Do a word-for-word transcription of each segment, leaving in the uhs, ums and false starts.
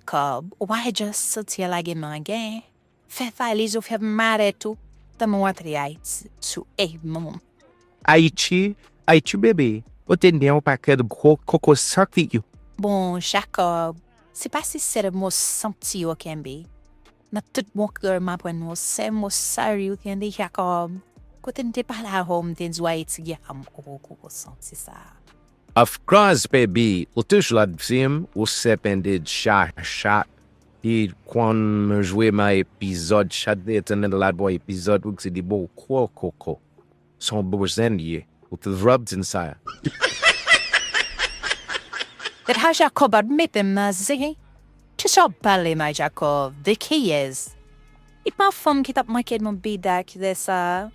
Jacob, ou pa just soti a lage manyen? Fè valiz ou fè marèt ou, tanmen w antre Ayiti sou Edmond. Ayiti, Ayiti bebe, ou te gen yon pakèt gwo koko santi yo. Bon, Jacob, se pa se sèl mo santi yo kenbe. Nan tout bon kè m aprann ou se mo sorry ou kenbe, Jacob. Kote m te pale avè w, m te di w Ayiti gen anm koko koko santi sa. Of course baby, ou toujou ap di m ou se pende cha cha. Li konn jwe nan epizòd, chak de etènèl la bò epizòd ou di li bon kwo koko. Se yon bouzen li ye. Ou te vrè ap di m sa. That how Jacob ap mete m nan zen. Kisa w ap pale ma Jacob, de kiyès? E pa fanm ki t ap manke nou bida ki lè sa.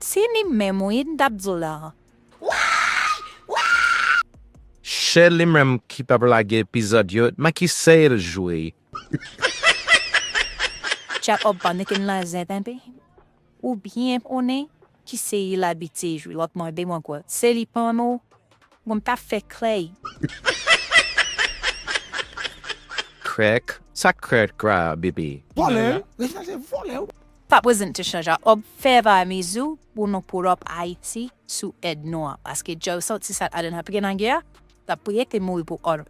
Se li menm wi m t ap di w la. Se li menm ki t ap lage epizòd yo, ma ki sèl jwe. Jacob pa nèk n lazen tanpe. Ou byen konnen ki se li l abitye jwe lòt mande mwen kwa se li pa nou. Bon m t ap fè klèy. Krèk, sa krèk kwa bebe. Vòlè, rejina se vòlè. Pa prezante chan Jacob fè valiz ou pou nou pull up Ayiti sou Edmond an paske Joe santi sa adan ap gen nan gè a, l ap priyete mouri pou òl.